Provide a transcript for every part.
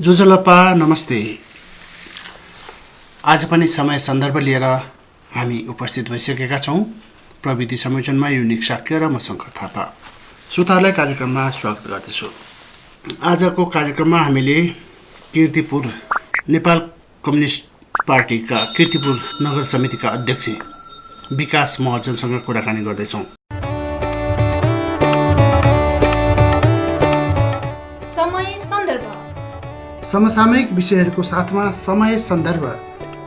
जुजुलप्पा नमस्ते। आज पनि समय सन्दर्भ लिएर हामी उपस्थित भइसकेका छौँ। प्रविधि संयोजनमा युनिक शाक्य र म शङ्कर थापा। श्रोताहरूलाई कार्यक्रममा स्वागत गर्दछु। आजको कार्यक्रममा हामीले कीर्तिपुर नेपाल कम्युनिस्ट पार्टीका कीर्तिपुर नगर समितिका अध्यक्ष विकास महर्जनसँग कुराकानी गर्दैछौँ। समसामयिक विषयहरूको साथमा समय सन्दर्भ,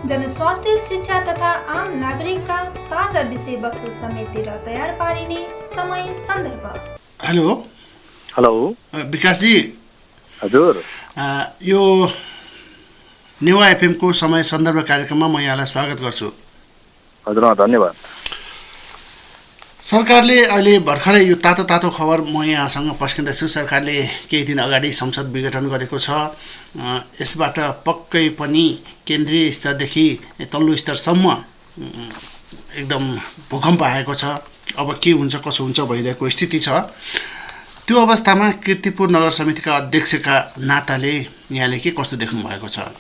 जनस्वास्थ्य, शिक्षा तथा आम नागरिकका ताजा विषयवस्तु समेटेर तयार पारिने समय सन्दर्भ। हेलो हेलो विकासजी। हजुर। यो नेवा एफएमको समय सन्दर्भ कार्यक्रममा म यहाँलाई स्वागत गर्छु। हजुर, धन्यवाद। सरकारले अहिले भर्खरै यो तातो खबर म यहाँसँग पस्किँदैछु। सरकारले केही दिन अगाडि संसद विघटन गरेको छ। यसबाट पक्कै पनि केन्द्रीय स्तरदेखि तल्लो स्तरसम्म एकदम भूकम्प आएको छ। अब के हुन्छ कसो हुन्छ भइरहेको स्थिति छ। त्यो अवस्थामा कीर्तिपुर नगर समितिका अध्यक्षका नाताले यहाँले के कस्तो देख्नु भएको छ?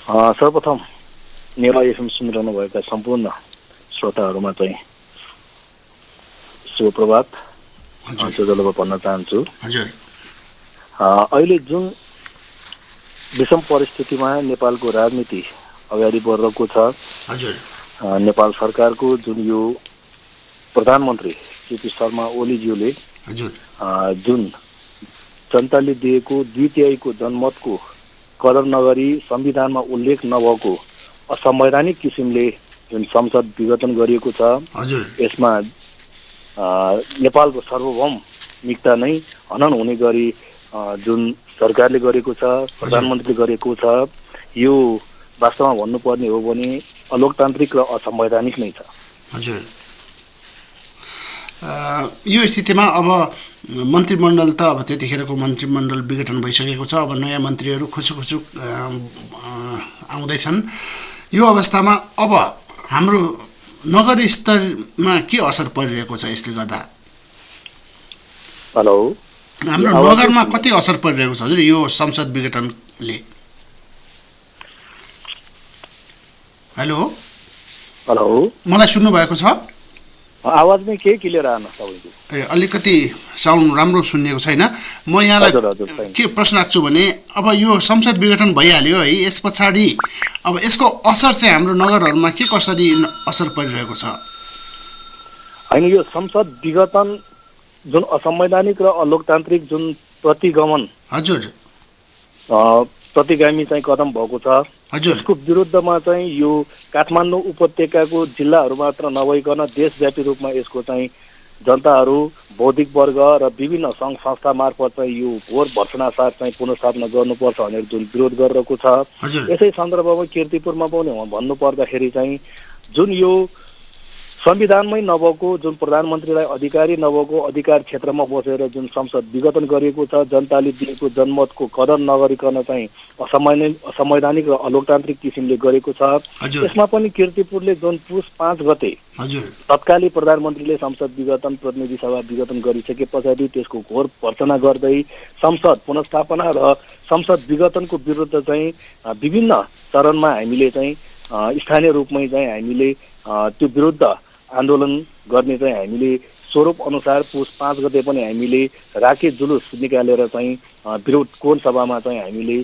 सर्वप्रथम नेवा एफएम सुनिरहनु भएका सम्पूर्ण श्रोताहरूमा चाहिँ शुभ प्रभात जुजुलप्पा भन्न चाहन्छु। हजुर, अहिले जुन विषम परिस्थितिमा नेपालको राजनीति अगाडि बढिरहेको छ, हजुर, नेपाल सरकारको जुन यो प्रधानमन्त्री केपी शर्मा ओलीज्यूले हजुर जुन जनताले दिएको 2/3 जनमतको कदर नगरी संविधानमा उल्लेख नभएको असंवैधानिक किसिमले जुन संसद विघटन गरिएको छ, हजुर, यसमा नेपालको सार्वभौमिकता नै हनन हुने गरी जुन सरकारले गरेको छ, प्रधानमन्त्रीले गरेको छ, यो वास्तवमा भन्नुपर्ने हो भने अलोकतान्त्रिक र असंवैधानिक नै छ। हजुर, यो स्थितिमा अब मन्त्रीमण्डल त अब त्यतिखेरको मन्त्रीमण्डल विघटन भइसकेको छ। अब नयाँ मन्त्रीहरू खुसुक आउँदैछन्। यो अवस्थामा अब हाम्रो नगर स्तरमा के असर परिरहेको छ यसले गर्दा? हेलो, हाम्रो नगरमा कति असर परिरहेको छ हजुर यो संसद विघटनले? हेलो हेलो, मलाई सुन्नु भएको छ? आवाज नै के क्लियर आएन तपाईको? अलिकति साउन्ड राम्रो सुनिएको छैन। म यहाँलाई के प्रश्न राख्छु भने अब यो संसद विघटन भइहाल्यो है, यस पछाडि अब यसको असर चाहिँ हाम्रो नगरहरूमा के कसरी असर परिरहेको छ? होइन, यो संसद विघटन जुन असंवैधानिक र अलोकतान्त्रिक जुन प्रतिगमन, हजुर, प्रतिगामी चाहिँ कदम भएको छ, हजुर, यसको विरुद्धमा चाहिँ यो काठमाडौँ उपत्यकाको जिल्लाहरू मात्र नभइकन देशव्यापी रूपमा यसको चाहिँ जनताहरू, बौद्धिक वर्ग र विभिन्न सङ्घ संस्था मार्फत चाहिँ यो घोर भर्सनासार चाहिँ पुनर्स्थापना गर्नुपर्छ भनेर जुन विरोध गरिरहेको छ, यसै सन्दर्भमा कीर्तिपुरमा पनि भन्नु पर्दाखेरि चाहिँ जुन यो संविधानमै नभएको, जुन प्रधानमन्त्रीलाई अधिकारी नभएको अधिकार क्षेत्रमा बसेर जुन संसद विघटन गरिएको छ, जनताले दिएको जनमतको कदर नगरिकन चाहिँ असंवैधानिक र अलोकतान्त्रिक किसिमले गरेको छ। यसमा पनि कीर्तिपुरले जुन पुस 5 गते तत्कालीन प्रधानमन्त्रीले संसद विघटन प्रतिनिधि सभा विघटन गरिसके पछाडि त्यसको घोर भर्त्सना गर्दै संसद पुनर्स्थापना र संसद विघटनको विरुद्ध चाहिँ विभिन्न चरणमा हामीले चाहिँ स्थानीय रूपमै चाहिँ हामीले त्यो विरुद्ध आन्दोलन गर्ने चाहिँ हामीले स्वरूप अनुसार पुस 5 गते पनि हामीले राखे जुलुस निकालेर चाहिँ विरोध कोण सभामा चाहिँ हामीले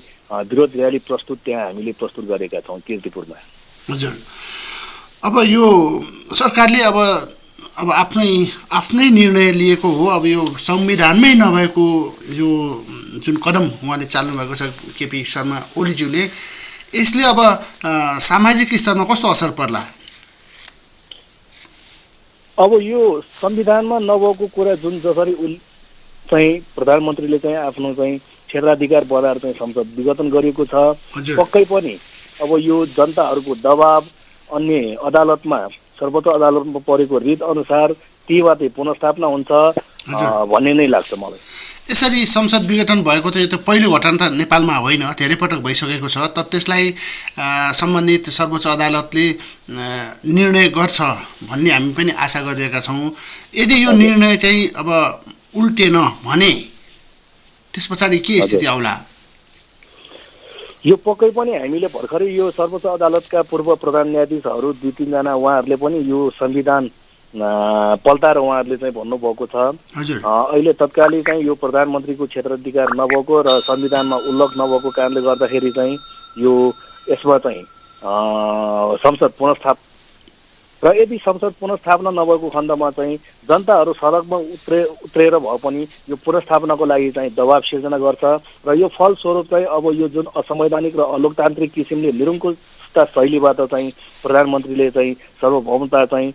विरोध र्याली प्रस्तुत त्यहाँ हामीले प्रस्तुत गरेका छौँ कीर्तिपुरमा। हजुर, अब यो सरकारले अब आफ्नै निर्णय लिएको हो। अब यो संविधानमै नभएको यो जुन कदम उहाँले चाल्नु भएको छ केपी शर्मा ओलीज्यूले, यसले अब सामाजिक स्तरमा कस्तो असर पर्ला? अब यो संविधानमा नभएको कुरा जुन जसरी चाहिँ प्रधानमन्त्रीले चाहिँ आफ्नो चाहिँ क्षेत्राधिकार बढाएर चाहिँ संसद विघटन गरिएको छ, पक्कै पनि अब यो जनताहरूको दबाब, अन्य अदालतमा सर्वोच्च अदालतमा परेको रीत अनुसार तीबाटै पुनर्स्थापना हुन्छ भन्ने नै लाग्छ मलाई। यसरी संसद विघटन भएको त यो त पहिलो घटना त नेपालमा होइन, धेरै पटक भइसकेको छ। त त्यसलाई सम्बन्धित सर्वोच्च अदालतले निर्णय गर्छ भन्ने हामी पनि आशा गरिरहेका छौँ। यदि यो निर्णय चाहिँ अब उल्टेन भने त्यस पछाडि के स्थिति आउला? यो पक्कै पनि हामीले भर्खरै यो सर्वोच्च अदालतका पूर्व प्रधान न्यायाधीशहरू 2-3 जना उहाँहरूले पनि यो संविधान पल्टाएर उहाँहरूले चाहिँ भन्नुभएको छ। अहिले तत्कालै चाहिँ यो प्रधानमन्त्रीको क्षेत्राधिकार नभएको र संविधानमा उल्लेख नभएको कारणले गर्दाखेरि चाहिँ यो यसमा चाहिँ संसद पुनर्स्थापना र यदि संसद पुनर्स्थापना नभएको खण्डमा चाहिँ जनताहरू सडकमा उत्रेर भए पनि यो पुनर्स्थापनाको लागि चाहिँ दबाब सिर्जना गर्छ र यो फलस्वरूप चाहिँ अब यो जुन असंवैधानिक र अलोकतान्त्रिक किसिमले निरङ्कुशता शैलीबाट चाहिँ प्रधानमन्त्रीले चाहिँ सार्वभौमता चाहिँ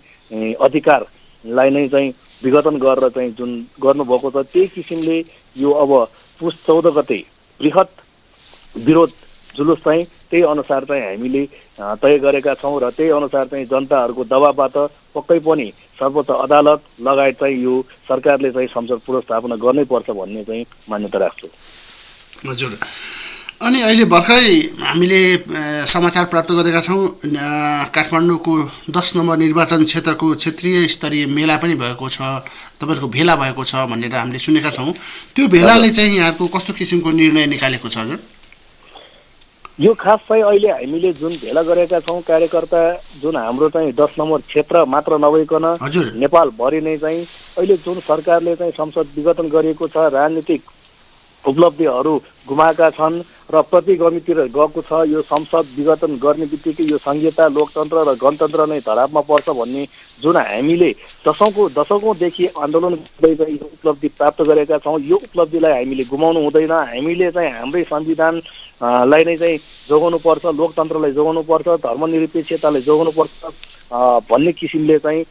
अधिकारलाई नै चाहिँ विघटन गरेर चाहिँ जुन गर्नुभएको छ त्यही किसिमले यो अब पुस 14 गते बृहत विरोध जुलुस चाहिँ त्यही अनुसार चाहिँ हामीले तय गरेका छौँ र त्यही अनुसार चाहिँ जनताहरूको दबावबाट पक्कै पनि सर्वोच्च अदालत लगायत चाहिँ यो सरकारले चाहिँ संसद पुनर्स्थापना गर्नै पर्छ भन्ने चाहिँ मान्यता राख्छु। हजुर, अनि अहिले भर्खरै हामीले समाचार प्राप्त गरेका छौँ काठमाडौँको 10 नम्बर निर्वाचन क्षेत्रको क्षेत्रीय स्तरीय मेला पनि भएको छ, तपाईँहरूको भेला भएको छ भनेर हामीले सुनेका छौँ। त्यो भेलाले चाहिँ यहाँको कस्तो किसिमको निर्णय निकालेको छ? हजुर, यो खास चाहिँ अहिले हामीले जुन भेला गरेका छौँ कार्यकर्ता जुन हाम्रो चाहिँ 10 नम्बर क्षेत्र मात्र नभइकन नेपालभरि नै चाहिँ अहिले जुन सरकारले चाहिँ संसद विघटन गरिएको छ, राजनीतिक उपलब्धिहरू गुमाएका छन् र प्रतिगामीतिर गएको छ, यो संसद विघटन गर्ने बित्तिकै यो संहिता लोकतन्त्र र गणतन्त्र नै धरापमा पर्छ भन्ने जुन हामीले दशकौँदेखि आन्दोलन गर्दै यो उपलब्धि प्राप्त गरेका छौँ, यो उपलब्धिलाई हामीले गुमाउनु हुँदैन। हामीले चाहिँ हाम्रै संविधान लाई नै चाहिँ जोगाउनु पर्छ, लोकतन्त्रलाई जोगाउनु पर्छ, धर्मनिरपेक्षतालाई जोगाउनु पर्छ भन्ने किसिमले चाहिँ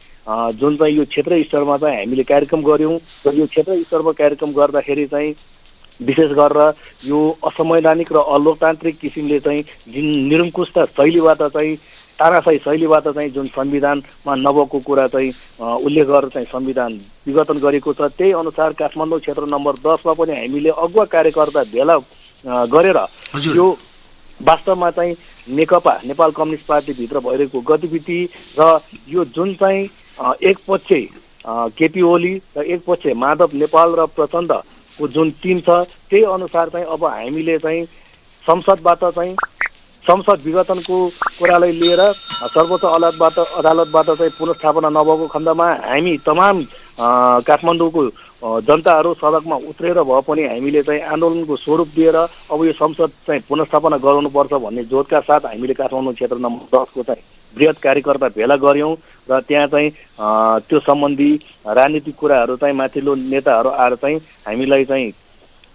जुन चाहिँ यो क्षेत्रीय स्तरमा चाहिँ हामीले कार्यक्रम गर्यौँ र यो क्षेत्रीय स्तरमा कार्यक्रम गर्दाखेरि चाहिँ विशेष गरेर यो असंवैधानिक र अलोकतान्त्रिक किसिमले चाहिँ जुन निरङ्कुशता शैलीबाट चाहिँ तानाशाही शैलीबाट चाहिँ जुन संविधानमा नभएको कुरा चाहिँ उल्लेख गरेर चाहिँ संविधान विघटन गरेको छ, त्यही अनुसार काठमाडौँ क्षेत्र नम्बर 10 मा पनि हामीले अगुवा कार्यकर्ता भेला गरेर यो वास्तवमा चाहिँ नेकपा नेपाल कम्युनिस्ट पार्टीभित्र भइरहेको गतिविधि र यो जुन चाहिँ एक पक्ष केपी ओली र एक पक्ष माधव नेपाल र प्रचण्डको जुन टिम छ त्यही अनुसार चाहिँ अब हामीले चाहिँ संसद विघटनको कुरालाई लिएर सर्वोच्च अदालतबाट चाहिँ पुनर्स्थापना नभएको खण्डमा हामी तमाम काठमाडौँको जनताहरू सडकमा उत्रेर भए पनि हामीले चाहिँ आन्दोलनको स्वरूप दिएर अब यो संसद चाहिँ पुनर्स्थापना गराउनुपर्छ भन्ने जोडका साथ हामीले काठमाडौँ क्षेत्र नम्बर 10 को चाहिँ बृहत कार्यकर्ता भेला गर्यौँ र त्यहाँ चाहिँ त्यो सम्बन्धी राजनीतिक कुराहरू चाहिँ माथिल्लो नेताहरू आएर चाहिँ हामीलाई चाहिँ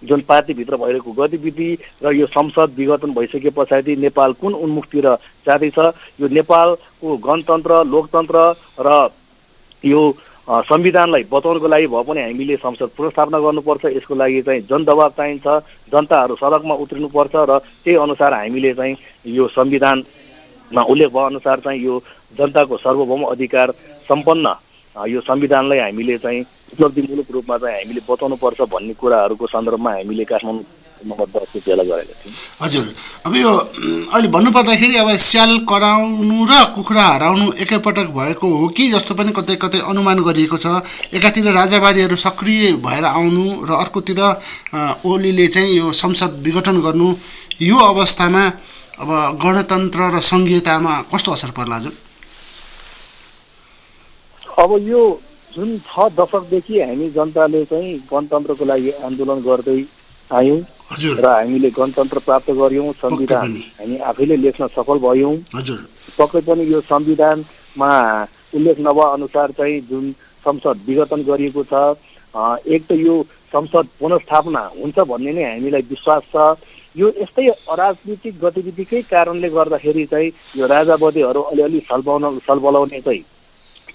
जुन पार्टीभित्र भइरहेको गतिविधि र यो संसद विघटन भइसके पछाडि नेपाल कुन उन्मुखतिर जाँदैछ, यो नेपालको गणतन्त्र लोकतन्त्र र यो संविधानलाई बचाउनको लागि भए पनि हामीले संसद पुनर्स्थापना गर्नुपर्छ। यसको लागि चाहिँ जनदबाब चाहिन्छ, जनताहरू सडकमा उत्रिनुपर्छ र त्यही अनुसार हामीले चाहिँ यो संविधानमा उल्लेख भए अनुसार चाहिँ यो जनताको सार्वभौम अधिकार सम्पन्न यो संविधानलाई हामीले चाहिँ उपलब्धिमूलक रूपमा चाहिँ हामीले बचाउनुपर्छ भन्ने कुराहरूको सन्दर्भमा हामीले काठमाडौँ नम्बर 10 को भेला गरेका थियौँ। हजुर, अब यो अहिले भन्नुपर्दाखेरि अब स्याल कराउनु र कुखुरा हराउनु एकैपटक भएको हो कि जस्तो पनि कतै कतै अनुमान गरिएको छ। एकातिर राजावादीहरू सक्रिय भएर आउनु र अर्कोतिर ओलीले चाहिँ यो संसद विघटन गर्नु, यो अवस्थामा अब गणतन्त्र र संघीयतामा कस्तो असर पर्ला? हजुर, अब यो जुन 6 दशकदेखि हामी जनताले चाहिँ गणतन्त्रको लागि आन्दोलन गर्दै आयौँ र हामीले गणतन्त्र प्राप्त गर्यौँ, संविधान हामी आफैले लेख्न सफल भयौँ। पक्कै पनि यो संविधानमा उल्लेख नभए अनुसार चाहिँ जुन संसद विघटन गरिएको छ, एक त यो संसद पुनर्स्थापना हुन्छ भन्ने नै हामीलाई विश्वास छ। यो यस्तै अराजनीतिक गतिविधिकै कारणले गर्दाखेरि चाहिँ यो राजावादीहरू अलिअलि सलबलाउने चाहिँ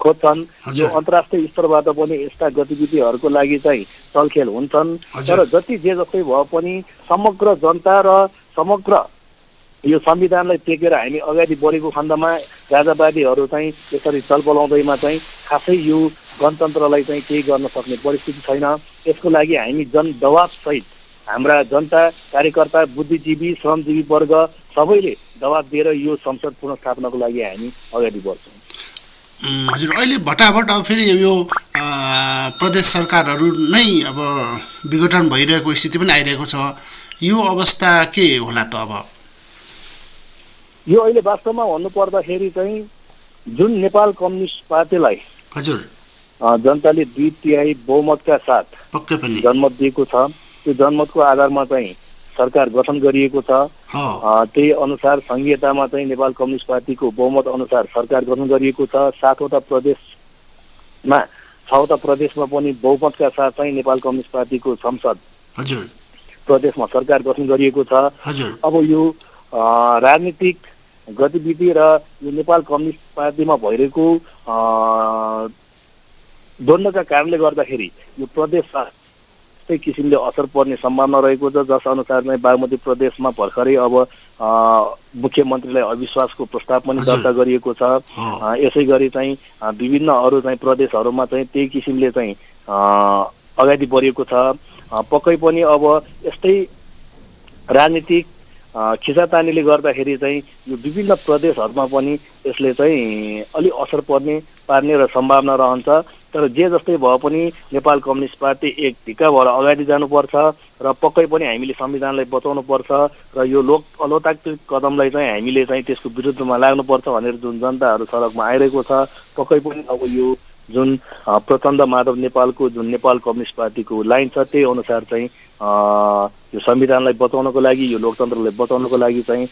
खोज्छन्। यो अन्तर्राष्ट्रिय स्तरबाट पनि यस्ता गतिविधिहरूको लागि चाहिँ चलखेल हुन्छन्, तर जति जे जस्तै भए पनि समग्र जनता र समग्र यो संविधानलाई टेकेर हामी अगाडि बढेको खण्डमा राजावादीहरू चाहिँ यसरी चलबलाउँदैमा चाहिँ खासै यो गणतन्त्रलाई चाहिँ केही गर्न सक्ने परिस्थिति छैन। यसको लागि हामी जनदबाबसहित हाम्रा जनता कार्यकर्ता बुद्धिजीवी श्रमजीवी वर्ग सबैले दबाब दिएर यो संसद पुनर्स्थापनाको लागि हामी अगाडि बढ्छौँ। हजुर अहिले भटाभट अब फेरि यो प्रदेश सरकारहरू नै अब विघटन भइरहेको स्थिति पनि आइरहेको छ। यो अवस्था के होला त अब? यो अहिले वास्तवमा भन्नुपर्दाखेरि चाहिँ जुन नेपाल कम्युनिस्ट पार्टीलाई हजुर जनताले 2/3 बहुमतका साथ पक्कै पनि जनमत दिएको छ, त्यो जनमतको आधारमा चाहिँ सरकार गठन गरिएको छ। त्यही अनुसार संघीयतामा चाहिँ नेपाल कम्युनिस्ट पार्टीको बहुमत अनुसार सरकार गठन गरिएको छ। 7वटा प्रदेशमा पनि बहुमतका साथ चाहिँ नेपाल कम्युनिस्ट पार्टीको संसद हजुर प्रदेशमा सरकार गठन गरिएको छ। हजुर अब यो राजनीतिक गतिविधि र यो नेपाल कम्युनिस्ट पार्टीमा भइरहेको द्वन्द्वका कारणले गर्दाखेरि यो प्रदेश त्यस्तै किसिमले असर पर्ने सम्भावना रहेको छ। जस अनुसार चाहिँ बागमती प्रदेशमा भर्खरै अब मुख्यमन्त्रीलाई अविश्वासको प्रस्ताव पनि दर्ता गरिएको छ। यसै गरी चाहिँ विभिन्न अरू चाहिँ प्रदेशहरूमा चाहिँ त्यही किसिमले चाहिँ अगाडि बढेको छ। पक्कै पनि अब यस्तै राजनीतिक खिचातानीले गर्दाखेरि चाहिँ यो विभिन्न प्रदेशहरूमा पनि यसले चाहिँ अलि असर पार्ने र सम्भावना रहन्छ। तर जे जस्तै भए पनि नेपाल कम्युनिस्ट पार्टी एक ढिक्का भएर अगाडि जानुपर्छ र पक्कै पनि हामीले संविधानलाई बचाउनुपर्छ र यो अलोकतान्त्रिक कदमलाई चाहिँ हामीले चाहिँ त्यसको विरुद्धमा लाग्नुपर्छ भनेर जुन जनताहरू सडकमा आइरहेको छ, पक्कै पनि अब यो जुन प्रचण्ड माधव नेपालको जुन नेपाल कम्युनिस्ट पार्टीको लाइन छ त्यही अनुसार चाहिँ यो संविधानलाई बचाउनको लागि, यो लोकतन्त्रलाई बचाउनको लागि चाहिँ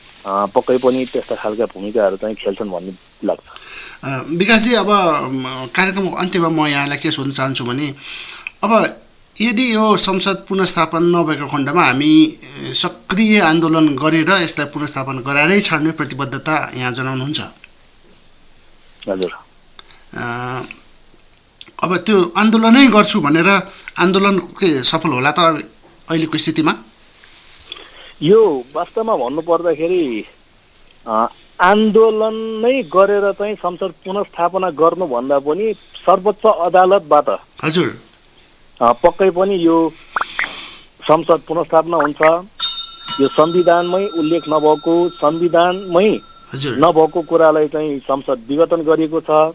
पक्कै पनि त्यस्ता खालका भूमिकाहरू चाहिँ खेल्छन् भन्ने लाग्छ। विकासजी, अब कार्यक्रमको अन्त्यमा म यहाँलाई के सोध्न चाहन्छु भने अब यदि यो संसद पुनर्स्थापन नभएको खण्डमा हामी सक्रिय आन्दोलन गरेर यसलाई पुनर्स्थापन गराएरै छाड्ने प्रतिबद्धता यहाँ जनाउनुहुन्छ? हजुर, अब त्यो आन्दोलनै गर्छु भनेर आन्दोलन के सफल होला त अहिलेको स्थितिमा? यो वास्तवमा भन्नुपर्दाखेरि आन्दोलन नै गरेर चाहिँ संसद पुनर्स्थापना गर्नुभन्दा पनि सर्वोच्च अदालतबाट हजुर पक्कै पनि यो संसद पुनर्स्थापना हुन्छ। यो संविधानमै उल्लेख नभएको, संविधानमै नभएको कुरालाई चाहिँ संसद विघटन गरिएको छ।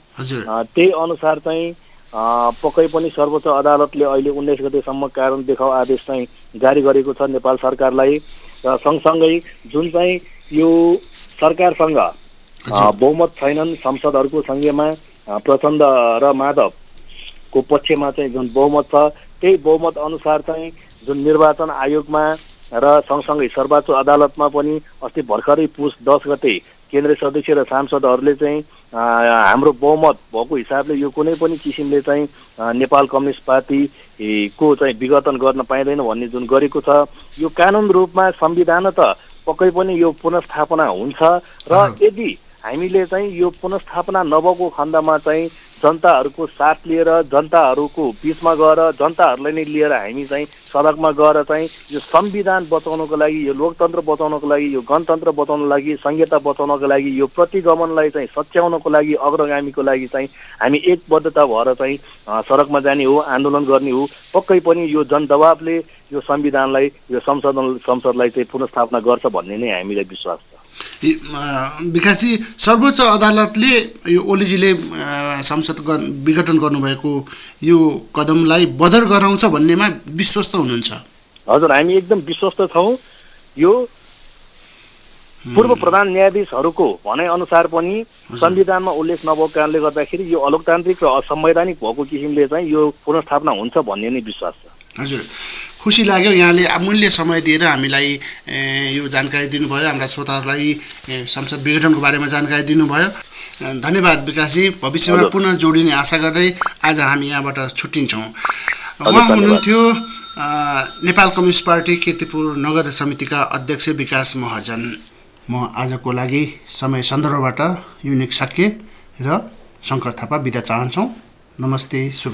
त्यही अनुसार चाहिँ पक्कै पनि सर्वोच्च अदालतले अहिले 19 गतेसम्म कारण देखाऊ आदेश चाहिँ जारी गरेको छ नेपाल सरकारलाई। र सँगसँगै जुन चाहिँ यो सरकारसँग बहुमत छैनन्, संसदहरूको संघीयमा प्रचण्ड र माधवको पक्षमा चाहिँ जुन बहुमत छ त्यही बहुमत अनुसार चाहिँ जुन निर्वाचन आयोगमा र सँगसँगै सर्वोच्च अदालतमा पनि अस्ति भर्खरै पुस 10 गते केन्द्रीय सदस्य र सांसदहरूले चाहिँ हाम्रो बहुमत भएको हिसाबले यो कुनै पनि किसिमले चाहिँ नेपाल कम्युनिस्ट पार्टीको चाहिँ विघटन गर्न पाइँदैन भन्ने जुन गरेको छ, यो कानुन रूपमा संविधान त पक्कै पनि यो पुनर्स्थापना हुन्छ। र यदि हामीले चाहिँ यो पुनर्स्थापना नभएको खण्डमा चाहिँ जनताहरूको साथ लिएर, जनताहरूको बिचमा गएर, जनताहरूलाई नै लिएर हामी चाहिँ सडकमा गएर चाहिँ यो संविधान बचाउनको लागि, यो लोकतन्त्र बचाउनको लागि, यो गणतन्त्र बचाउनको लागि, संहिता बचाउनको लागि, यो प्रतिगमनलाई चाहिँ सच्याउनको लागि, अग्रगामीको लागि चाहिँ हामी एकबद्धता भएर चाहिँ सडकमा जाने हो, आन्दोलन गर्ने हो। पक्कै पनि यो जनदबावले यो संविधानलाई, यो संसदलाई चाहिँ पुनर्स्थापना गर्छ भन्ने नै हामीलाई विश्वास छ। विकासजी, सर्वोच्च अदालतले यो ओलीजीले संसद विघटन गर्नुभएको यो कदमलाई बदर गराउँछ भन्नेमा विश्वस्त हुनुहुन्छ? हजुर, हामी एकदम विश्वस्त छौँ। यो पूर्व प्रधान न्यायाधीशहरूको भनाइ अनुसार पनि संविधानमा उल्लेख नभएको कारणले गर्दाखेरि यो अलोकतान्त्रिक र असंवैधानिक भएको किसिमले चाहिँ यो पुनर्स्थापना हुन्छ भन्ने नै विश्वास छ। हजुर, खुसी लाग्यो यहाँले अमूल्य समय दिएर हामीलाई यो जानकारी दिनुभयो, हाम्रा श्रोताहरूलाई संसद विघटनको बारेमा जानकारी दिनुभयो। धन्यवाद विकासजी। भविष्यमा पुनः जोडिने आशा गर्दै आज हामी यहाँबाट छुट्टिन्छौँ। उहाँ हुनुहुन्थ्यो नेपाल कम्युनिस्ट पार्टी कीर्तिपुर नगर समितिका अध्यक्ष विकास महर्जन। म आजको लागि समय सन्दर्भबाट युनिक साक्य र शङ्कर थापा बिदा चाहन्छौँ। नमस्ते, शुभ